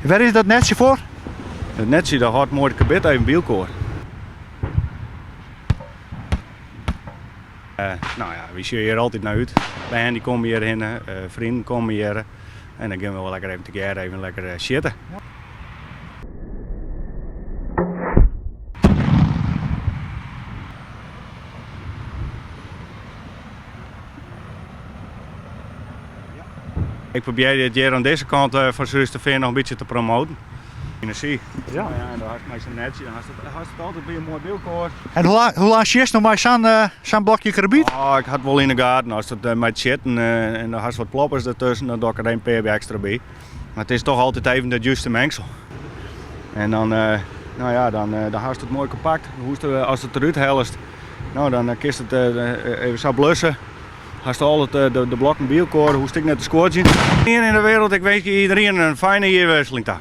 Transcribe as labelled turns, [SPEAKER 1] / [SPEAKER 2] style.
[SPEAKER 1] Wêr is dat netsje foar?
[SPEAKER 2] It netsje dat hâldt moai de karbid even by elkoar. No ja, wy sjogge hjir altyd nei út. Bern dy komme hjir hinne, freonen komme hjir. En dan gean we wol lekker even tegearre even lekker sjitte. Ik probearje it hjir oan dizze kant fan Surhústerfean noch in bytsje te promoten. Enerzjy. Ja. Ja, en dan hast mei sa'n netsje, dan hast it, hast it altyd by in moai byelkoar.
[SPEAKER 1] En hoe lang, hoe lang sjitst no mei sa'n sa'n blokje karbid?
[SPEAKER 2] Oh, ik ha it wol yn de gaten. As it mei it sjitten en dan hast wat ploppers dertusken, dan doch ik der in pear by ekstra by. Mar it is toch altyd even dat juste mengsel. En dan, no ja, dan, dan hast it moai kompakt. Hoechst, ast it derút hellest, no, dan kinst it even sa blusse. Hast al it, de, de blokken by elkoar, hoechst ek net te skuodzjen. Ien yn de wereld, ik winskje iedereen in fijne jierwisseling ta.